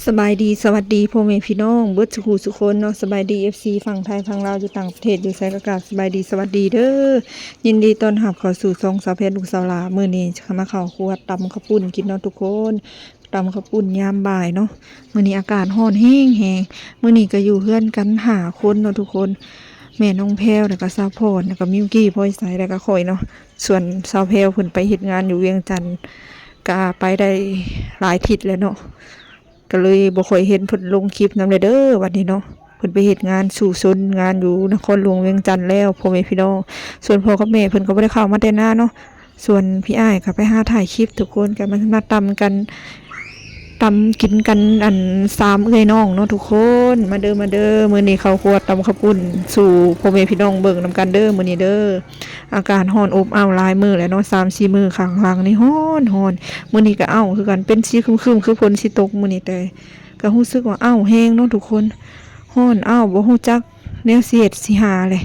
ສະບາຍດີ ສະຫວັດດີພໍ່ແມ່ພີ່ນ້ອງເບິດສູ່ຜູ້ສູ່ຄົນເນາະ. ສະບາຍດີ ເອັຟຊີ ຝັ່ງໄທຝັ່ງລາວ ຢູ່ຕ່າງປະເທດ ຢູ່ໃສກໍກາບສະບາຍດີ ສະຫວັດດີເດີ. ຍິນດີຕ້ອນຮັບເຂົ້າສູ່ຊ່ອງສາວແພດລູກສາວລາວ. ມື້ນີ້ຈະມາເຂົ້າຄົວຕຳເຂົ້າປຸ້ນກິນເນາະທຸກຄົນ. ຕຳເຂົ້າປຸ້ນຍາມບ່າຍເນາະ. ມື້ນີ້ອາກາດຮ້ອນແຮງໆ. ມື້ນີ້ກໍຢູ່ເຮືອນກັນຫ້າຄົນເນາະທຸກຄົນ. ແມ່ນ້ອງແພວ ແລ້ວກໍສາວພອນ ແລ້ວກໍມິວກີ້ ພອຍໃສ ແລ້ວກໍຂ້ອຍເນາະ. ສ່ວນສາວແພວເພິ່ນໄປເຮັດງານຢູ່ວຽງຈັນ ກໍໄປໄດ້ຫຼາຍທິດແລ້ວເນາະ. ກໍເລີຍບໍ່ຄ່ອຍເຫັນເພິ່ນລົງຄລິບນຳແລ້ວເດີ ບັດນີ້ເນາະ. ເພິ່ນໄປເຮັດງານສູ້ຊົນງານຢູ່ນະຄອນຫຼວງວຽງຈັນແລ້ວ ພໍ່ແມ່ພີ່ນ້ອງ. ສ່ວນພໍ່ກັບແມ່ເພິ່ນກໍບໍ່ໄດ້ເຂົ້າມາແຕ່ນານເນາະ. ສ່ວນພີ່ອ້າຍກໍໄປຫາຖ່າຍຄລິບທຸກຄົນ. ກໍມາ ມາຕຳກັນ ຕຳກິນກັນ ອັນ ສາມເອື້ອຍນ້ອງເນາະທຸກຄົນ. ມາເດີ ມາເດີ ມື້ນີ້ເຂົ້າຄົວຕຳເຂົ້າປຸ້ນສູ່ພໍ່ແມ່ພີ່ນ້ອງເບິ່ງນຳກັນເດີ ມື້ນີ້ເດີ. ອາກາດຮ້ອນອົບອ້າວຫຼາຍມື້ແລ້ວເນາະ ສາມສີ່ມື້ຂ້າງຫຼັງນີ້ຮ້ອນໆ. ມື້ນີ້ກໍອ້າວຄືກັນ ເປັນສີຄຶ້ມໆ ຄືຝົນຊິຕົກມື້ນີ້ ແຕ່ກໍຮູ້ສຶກວ່າອ້າວແຮງເນາະທຸກຄົນ. ຮ້ອນອ້າວ ບໍ່ຮູ້ຈັກແນວຊິເຮັດຊິຫາແຫຼະ.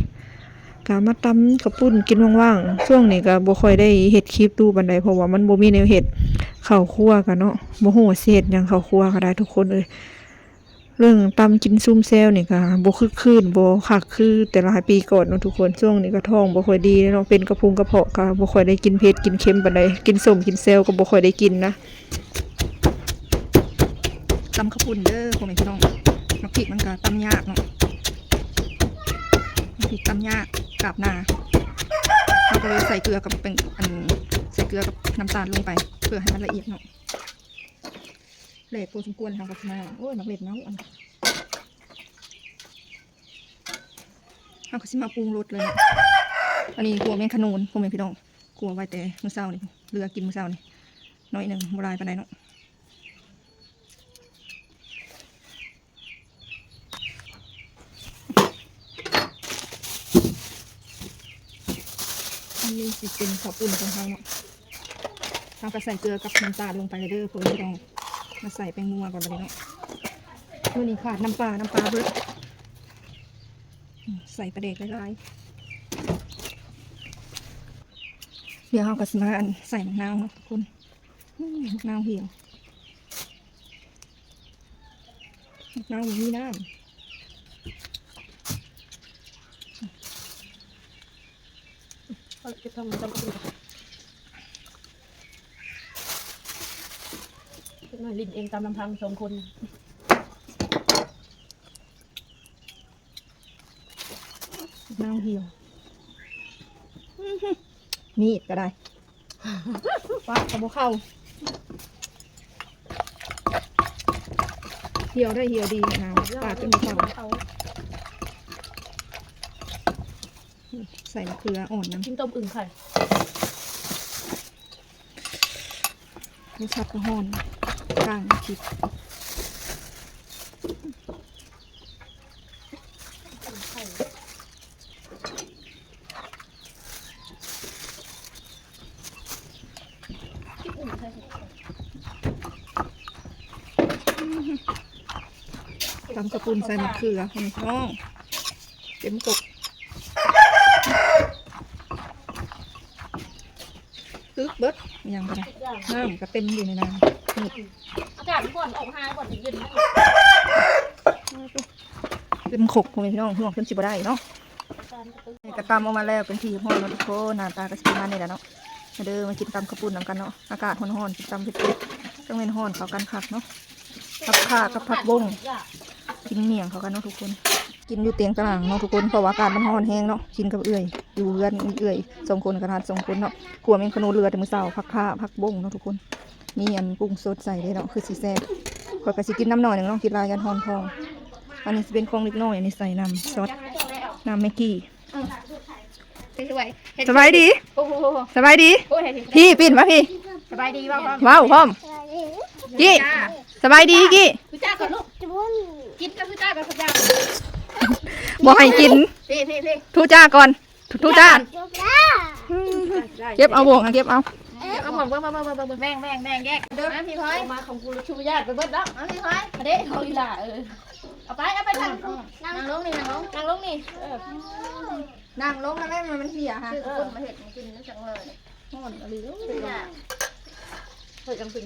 ກໍມາຕຳເຂົ້າປຸ້ນກິນວ່າງໆ. ຊ່ວງນີ້ກໍບໍ່ຄ່ອຍໄດ້ເຮັດຄລິບດູປານໃດ ເພາະວ່າມັນບໍ່ມີແນວເຮັດ. ເຂົ້າຄົວກໍເນາະ ບໍ່ຮູ້ວ່າຊິເຮັດຫຍັງເຂົ້າຄົວກໍໄດ້ທຸກຄົນເອີຍ. ເລື່ອງຕຳກິນຊຸມແຊວນີ້ກໍບໍ່ຄຶກຄື້ນ ບໍ່ຄັກຄືແຕ່ຫຼາຍປີກ່ອນເນາະທຸກຄົນ. ຊ່ວງນີ້ກໍທ້ອງບໍ່ຄ່ອຍດີເນາະ ເປັນກະພຸງກະເພາະ ກໍບໍ່ຄ່ອຍໄດ້ກິນເຜັດກິນເຄັມປານໃດ. ກິນສົ້ມກິນແຊວກໍບໍ່ຄ່ອຍໄດ້ກິນນະ. ຕຳເຂົ້າປຸ້ນເດີພໍ່ແມ່ພີ່ນ້ອງ. ໝາກພິກມັນກໍຕຳຍາກເນາະ ໝາກພິກຕຳຍາກ ກາບໜ້າ. ເຮົາກໍເລີຍໃສ່ເກືອກັບແປ້ງ ອັນ ໃສ່ເກືອກັບນ້ຳຕານລົງໄປ ເພື່ອໃຫ້ມັນລະອຽດເນາະ. ແຫຼກພໍສົມຄວນ ເຮົາກໍຊິມາ ໂອ້ຍ ໝາກເລັດເນົ່າ ອັນ ເຮົາກໍຊິມາປຸງລົດເລີຍເນາະ. ອັນນີ້ຂົ້ວແມງຂະໂນນ ພໍ່ແມ່ພີ່ນ້ອງ ຂົ້ວໄວ້ແຕ່ມື້ເຊົ້ານີ້ ເຫຼືອກິນມື້ເຊົ້ານີ້ໜ້ອຍໜຶ່ງ ບໍ່ຫຼາຍປານໃດເນາະ. ອັນນີ້ຊິເປັນເຂົ້າປຸ້ນຂອງເຮົາເນາະ. ເຮົາກໍໃສ່ເກືອກັບນ້ຳຕານລົງໄປເລີຍເດີ ເພື່ອຈະຕ້ອງມາໃສ່ແປ້ງນົວກ່ອນບັດນີ້ເນາະ. ມື້ນີ້ຂາດນ້ຳປາ ນ້ຳປາເບິດ. ໃສ່ປາແດກຫຼາຍໆ. ດຽວເຮົາກໍຊິມາ ອັນ ໃສ່ໝາກນາວເນາະທຸກຄົນ. ໝາກນາວຫ່ຽວ. ໝາກນາວບໍ່ມີນ້ຳ. ເອົາເກັບທາງນີ້ກ່ອນ ເດັກນ້ອຍຫຼິ້ນເອງຕາມລຳພັງສອງຄົນ. ນາວຫ່ຽວ ມີດກໍໄດ້ ປາດກໍບໍ່ເຂົ້າ. ຫ່ຽວໄດ້ຫ່ຽວດີນາວ ປາດຈົນບໍ່ເຂົ້າ. ໃສ່ມະເຂືອອ່ອນນຳ ກິນຕົ້ມອຶ່ງໄຂ່. ໂທລະສັບກໍຮ້ອນ ກາງຄລິບ. ຕຳເຂົ້າປຸ້ນໃສ່ມະເຂືອ ພີ່ນ້ອງ ເຕັມກົກ. ຕຶກເບິດ ອີຫຍັງກໍໄດ້ ນ້ຳກໍເຕັມຢູ່ໃນນ້ຳ. ອາກາດມັນບໍ່ອອກຫາ ບໍ່ເຢັນນະ ເຕັມຄົກ ພໍ່ແມ່ພີ່ນ້ອງ ຫ່ວງຈົນຊິບໍ່ໄດ້ເນາະ. ນີ້ກໍຕຳອອກມາແລ້ວເປັນທີ່ຮຽບຮ້ອຍເນາະທຸກຄົນ ໜ້າຕາກໍຊິປະມານນີ້ແຫຼະເນາະ. ມາເດີ ມາກິນຕຳເຂົ້າປຸ້ນນຳກັນເນາະ. ອາກາດຮ້ອນໆ ກິນຕຳເຜັດໆ ຈັ່ງແມ່ນຮ້ອນເຂົ້າກັນຄັກເນາະ. ຜັກຂາກັບຜັກບົ້ງ ກິນໝ້ຽງເຂົ້າກັນເນາະທຸກຄົນ. ກິນຢູ່ຕຽງຕາລາງເນາະທຸກຄົນ ເພາະວ່າອາກາດມັນຮ້ອນແຮງເນາະ. ກິນກັບເອື້ອຍ ຢູ່ເຮືອນເອື້ອຍສອງຄົນ ກັນທັດສອງຄົນເນາະ. ຂົ້ວແມງຂະໂນນເຫຼືອແຕ່ມື້ເຊົ້າ ຜັກຂາ ຜັກບົ້ງເນາະທຸກຄົນ. ມີອັນກຸ້ງສົດໃສ່ເດ້ເນາະ ຄືຊິແຊບ. ຂ້ອຍກໍຊິກິນນຳໜ້ອຍໜຶ່ງເນາະ ກິນຫຼາຍຢ້ານຮ້ອນທ້ອງ. ອັນນີ້ຊິເປັນຂອງເດັກນ້ອຍ ອັນນີ້ໃສ່ນ້ຳຊອດ ນ້ຳແມັກກີ້. ສະບາຍດີ ໂອ້ໂຫ ສະບາຍດີ ໂອ້ຍ ພີ່ ປີ້ນມາພີ່ ສະບາຍດີ ເວົ້າພ້ອມ ເວົ້າພ້ອມ ກີ້ ສະບາຍດີ ກີ້ ທຸຈ້າກ່ອນລູກ ກິນກັບທຸຈ້າກ່ອນ ທຸຈ້າ ບໍ່ໃຫ້ກິນ ພີ່ ພີ່ ພີ່ ທຸຈ້າກ່ອນ ທຸ ທຸຈ້າ ເກັບເອົາບ່ວງ ເກັບເອົາ ເອົາບ່ວງ ເບິ່ງ ເບິ່ງ ເບິ່ງ ເບິ່ງ ແບ່ງ ແບ່ງ ແບ່ງ ແຍກ ມາພີ່ພອຍ ມາຂອງກູທຸຍາດໄປເບິດແລ້ວ ມາພີ່ພອຍ ເດ້ ຂອງອີ່ຫຼ້າ ເອີ ເອົາໄປ ເອົາໄປທາງ ນັ່ງລົງນີ້ ນັ່ງລົງ ນັ່ງລົງນີ້ ເອີ ນັ່ງລົງແລ້ວແມ່ ມັນເຫ່ຍຫະ ຊື້ກົນມາເຮັດໃຫ້ກິນຈັກໜ້ອຍ ຮ້ອນອີ່ຫຼີ ເຮັດຫຍັງ ເຮັດຫຍັງກິນ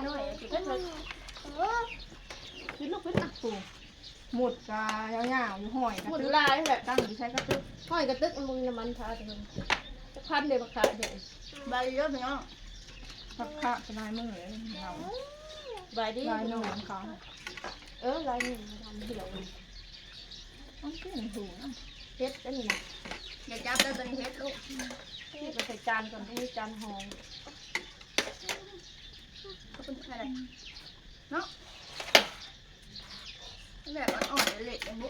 ນ້ອຍ ກິນ ເອີ ລູກເປັນ ອ່ະ ປູ ໝົດກະຍາວໆ ຢູ່ຫ້ອຍກະຕຶກ ໝົດຫຼາຍແຫຼະ ຕັ້ງຢູ່ໃສກະຕຶກ ຫ້ອຍກະຕຶກ ມັນບໍ່ມີນ້ຳມັນທາ ແຕ່ເພິ່ນຈັກພັນເດ້ ມາຂາຍເດ້. ສະບາຍດີເດີພີ່ນ້ອງ ພັກຄະສະບາຍມື້ເລີຍເຮົາ ສະບາຍດີ ລາຍໜຶ່ງຂອງເຂົາ ເອີ ລາຍໜຶ່ງ ມັນທັນເຫ່ຽວ ມັນກິນຫູນະ ເຫັດອັນນີ້ນະ ຢ່າຈັບເດີ ຕົວນີ້ເຫັດລູກ ນີ້ກະໃສ່ຈານກ່ອນ ຕ້ອງມີຈານຮອງ ຂອບຄຸນຄ່ະ ເນາະ ແບບອ່ອນໆ ເລະໆ ຈັ່ງບຸ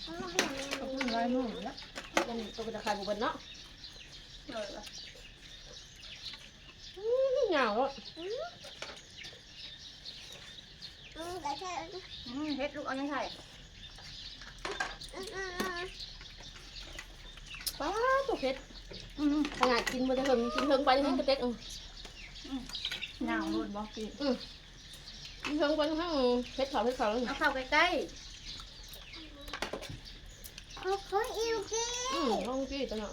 ຂອບຄຸນຫຼາຍມື້ລະ ອັນນີ້ໂຕກະຈະຂາຍບໍ່ເບິດເນາະ ເອີ ອືມ ຍາວເນາະ ອືມ ອືມ ເຫັດລູກ ເອົາຍັງໄງ ອືມໆໆ ປາດໂທ້ ເຫັດ ອືມ ຂະໜາດກິນບໍ່ໄດ້ເຖິງ ກິນເຖິງໄປແຮງກະເຕັກ ອືມ ອືມ ຍາວໂລດບໍ່ກິນ ອືມ ເທິງເພິ່ນທັງເຮັດເຂົ້າ ເຮັດເຂົ້າ ເອົາເຂົ້າໃກ້ໆ ເອົາເຂົ້າອີກ ອືມ ເອົາອີກຕົວເນາະ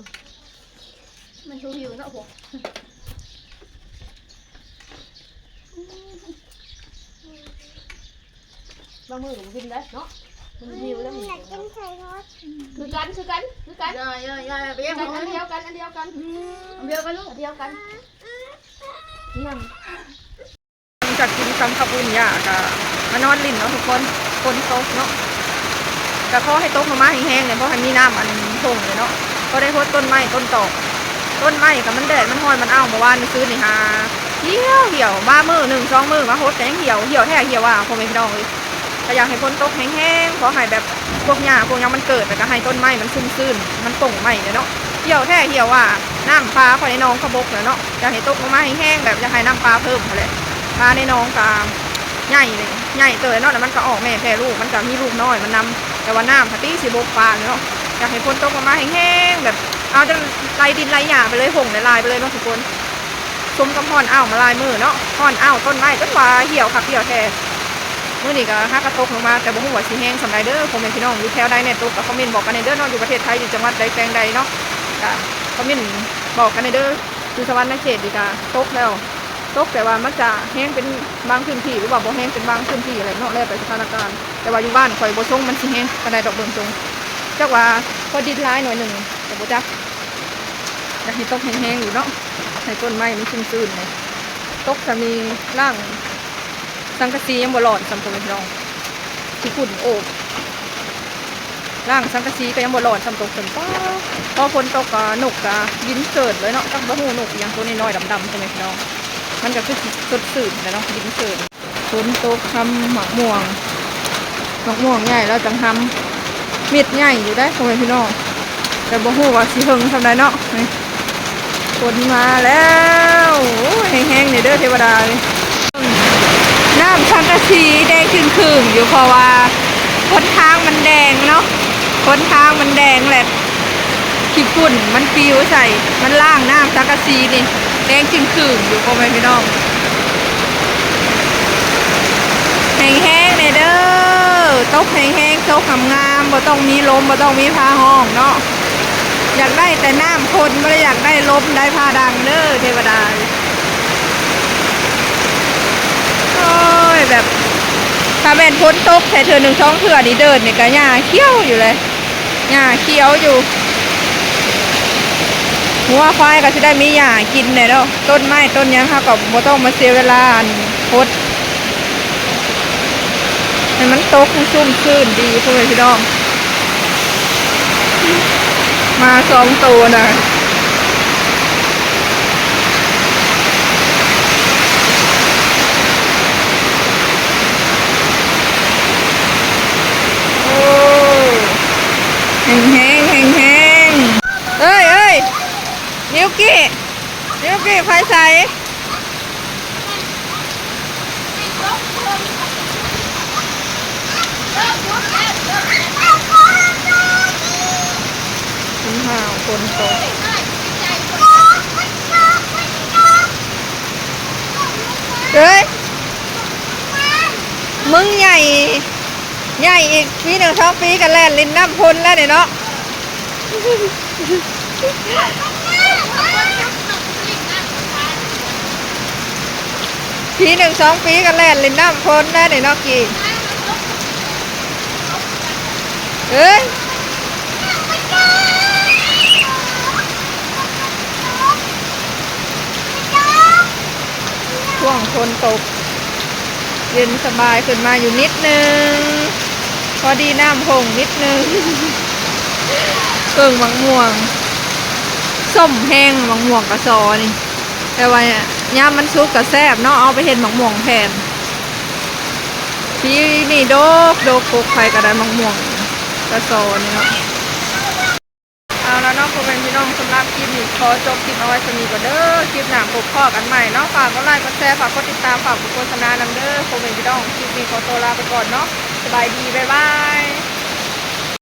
ມັນຫິວໆ ເນາະ ພວກ ບາງມື້ກະບໍ່ກິນໄດ້ເນາະ ມັນຫິວແລ້ວ ຢາກກິນໄຂ່ມົດ ຄືກັນ ຄືກັນ ຄືກັນ ຢ່າ ຢ່າ ຢ່າ ຢ່າໄປແຍ່ງ ອັນດຽວກັນ ອັນດຽວກັນ ອືມ ອັນດຽວກັນລູກ ອັນດຽວກັນ ອືມ ຫຍັງ ຫຼັງຈາກກິນຄຳເຂົ້າປຸ້ນຫຍ້າກະມານອນຫຼິ້ນເນາະທຸກຄົນ ຝົນຕົກເນາະ ກະຂໍໃຫ້ຕົກລົງມາແຮງໆ ແດ່ ບໍ່ໃຫ້ມີນ້ຳອັນທົ່ງເລີຍເນາະ ພໍໄດ້ຫົດຕົ້ນໄມ້ຕົ້ນຕອກ ຕົ້ນໄມ້ກະມັນແດດມັນຮ້ອນມັນອ້າວ ມື້ວານມື້ຊືນນີ້ຫາ ຫ່ຽວໆ ມາມື້ໜຶ່ງສອງມື້ມາຫົດກະຍັງຫ່ຽວ ຫ່ຽວແທ້ຫ່ຽວວ່າ ພໍ່ແມ່ພີ່ນ້ອງເອີຍ ກະຢາກໃຫ້ຝົນຕົກແຮງໆ ຂໍໃຫ້ແບບ ພວກຫຍ້າພວກຫຍັງມັນເກີດ ແລ້ວກະໃຫ້ຕົ້ນໄມ້ມັນຊຸ່ມຊື່ນ ມັນປົ່ງໄມ້ແຫຼະເນາະ ຫ່ຽວແທ້ຫ່ຽວວ່າ ນ້ຳປາຂ້ອຍໃນໜອງກະບົກແລ້ວເນາະ ຢາກໃຫ້ຕົກລົງມາແຮງໆ ແບບຢາກໃຫ້ນ້ຳປາເພີ່ມຫັ້ນແຫຼະ ປາໃນໜອງກະໃຫຍ່ ໃຫຍ່ເຕີບເນາະ ແລ້ວມັນກະອອກແມ່ແຜ່ລູກ ມັນກະມີລູກນ້ອຍມັນນຳ ແຕ່ວ່ານ້ຳຫາຕິຊິບົກປາເນາະ ຢາກໃຫ້ຝົນຕົກລົງມາແຮງໆ ແບບເອົາຈົນໄຫຼດິນໄຫຼຫຍ້າໄປເລີຍ ຫົ່ງຫຼາຍໆ ໄປເລີຍເນາະທຸກຄົນ ສົມກັບຮ້ອນອ້າວມາຫຼາຍມື້ເນາະ ຮ້ອນອ້າວຕົ້ນໄມ້ຈົນວ່າຫ່ຽວຄັກຫ່ຽວແທ້ ມື້ນີ້ກະຫາກະຕົກລົງມາ ແຕ່ບໍ່ຮູ້ວ່າຊິແຮງສ່ຳໃດເດີ ພໍ່ແມ່ພີ່ນ້ອງຢູ່ແຖວໃດແນ່ຕົກກະຄອມເມັ້ນບອກກັນແນ່ເດີເນາະ ຢູ່ປະເທດໄທຢູ່ຈັງຫວັດໃດແຂວງໃດເນາະ ກະຄອມເມັ້ນບອກກັນແນ່ເດີ ຢູ່ສະຫວັນນະເຂດນີ້ກະຕົກແລ້ວ ຕົກແຕ່ວ່າມັນຈະແຮງເປັນບາງພື້ນທີ່ ຫຼືວ່າບໍ່ແຮງເປັນບາງພື້ນທີ່ແຫຼະເນາະ ແລ້ວແຕ່ສະຖານະການ ແຕ່ວ່າຢູ່ບ້ານຂ້ອຍບໍ່ຊົງມັນຊິແຮງປານໃດດອກ ເບິ່ງຊົງ ຈັກວ່າພໍດິນຫຼາຍໜ້ອຍໜຶ່ງກະບໍ່ຈັກ ຢາກໃຫ້ຕົກແຮງໆ ຢູ່ເນາະ ໃຫ້ຕົ້ນໄມ້ມັນຊຸ່ມຊື່ນແດ່ ຕົກຊຳນີ້ລ້າງສັງກະສີຍັງບໍ່ຫຼອດຊ້ຳ ພໍ່ແມ່ພີ່ນ້ອງ ຂີ້ຝຸ່ນໂອບ ລ້າງສັງກະສີກະຍັງບໍ່ຫຼອດຊ້ຳ ຕົກຈົນ ປາ ພໍຝົນຕົກກະນົກກະບິນເສີດເລີຍເນາະ ຈັກບໍ່ຮູ້ນົກອີ່ຫຍັງໂຕນ້ອຍໆ ດຳໆ ພໍ່ແມ່ພີ່ນ້ອງ ມັນກະຄືຊິສົດຊື່ນແຫຼະເນາະ ບິນເສີດ ຝົນຕົກຮຳໝາກມ່ວງ ໝາກມ່ວງໃຫຍ່ແລ້ວຈັ່ງຮຳ ເມັດໃຫຍ່ຢູ່ເດ້ພໍ່ແມ່ພີ່ນ້ອງ ແຕ່ບໍ່ຮູ້ວ່າຊິເຖິງສ່ຳໃດເນາະ ນີ້ ຝົນມາແລ້ວ ໂອ້ຍ ແຮງໆ ນີ້ເດີເທວະດາເອີຍ ນ້ຳສັງກະສີແດງຈຶ້ງຂຶ້ງຢູ່ ເພາະວ່າຫົນທາງມັນແດງເນາະ ຫົນທາງມັນແດງແຫຼະ ຂີ້ຝຸ່ນມັນປິວໃສ່ ມັນລ້າງນ້ຳສັງກະສີນີ້ ແດງຈຶ້ງຂຶ້ງຢູ່ ພໍ່ແມ່ພີ່ນ້ອງ ແຮງໆ ແດ່ເດີ ຕົກແຮງໆ ຕົກງາມໆ ບໍ່ຕ້ອງມີລົມ ບໍ່ຕ້ອງມີຟ້າຮ້ອງເນາະ ຢາກໄດ້ແຕ່ນ້ຳຝົນ ບໍ່ໄດ້ຢາກໄດ້ລົມໄດ້ຟ້າດັງເດີເທວະດາ ໂອ້ຍ ແບບ ຖ້າແມ່ນຝົນຕົກໃສ່ເທື່ອໜຶ່ງສອງເທື່ອນີ້ ເດີ່ນນີ້ກະຫຍ້າຂຽວຢູ່ເລີຍ ຫຍ້າຂຽວຢູ່ ງົວຄວາຍກະຊິໄດ້ມີຫຍ້າກິນແດ່ເນາະ ຕົ້ນໄມ້ຕົ້ນຫຍັງເຮົາກະບໍ່ຕ້ອງມາເສຍເວລາອັນຫົດ ໃຫ້ມັນຕົກໃຫ້ຊຸ່ມຊື່ນດີ ພໍ່ແມ່ພີ່ນ້ອງ ໝາສອງໂຕນະ ໂອ້ ແຮງໆ ແຮງໆ ເອີຍ ເອີຍ ມິວກີ້ ມິວກີ້ ໄປໃສ? ມັນຫາວ ຝົນຕົກ ເອີຍ ມຶງໃຫຍ່ ໃຫຍ່ອີກປີໜຶ່ງສອງປີກະແລ່ນຫຼິ້ນນ້ຳພົນແລ້ວນີ້ເນາະ. ປີໜຶ່ງສອງປີກໍແລ່ນຫຼິ້ນນ້ຳຝົນແດ່ນີ້ເນາະກີ້ ເອີຍ ຊ່ວງຝົນຕົກ ເຢັນສະບາຍຂຶ້ນມາຢູ່ນິດໜຶ່ງ ພໍດີນ້ຳຫົ່ງນິດໜຶ່ງ. ເບິ່ງໝາກມ່ວງ ສົ້ມແຮງໝາກມ່ວງກະຊໍນີ້ ແຕ່ວ່າຍາມມັນສຸກກະແຊບເນາະ ເອົາໄປເຮັດໝາກມ່ວງແຜ່ນ. ປີນີ້ດົກໆ ກົກໃຜກໍໄດ້ໝາກມ່ວງກະຊໍນີ້ເນາະ. ເອົາລະເນາະ ພໍ່ແມ່ພີ່ນ້ອງ ສຳລັບຄລິບນີ້ຂໍຈົບຄລິບເອົາໄວ້ສ່ຳນີ້ກ່ອນເດີ. ຄລິບໜ້າພົບພໍ້ກັນໃໝ່ເນາະ. ຝາກກົດໄລກົດແຊ ຝາກກົດຕິດຕາມ ຝາກກົດໂຄສະນານຳເດີ ພໍ່ແມ່ພີ່ນ້ອງ. ຄລິບນີ້ຂໍຕົວລາໄປກ່ອນເນາະ. ສະບາຍດີ ບາຍບາຍ.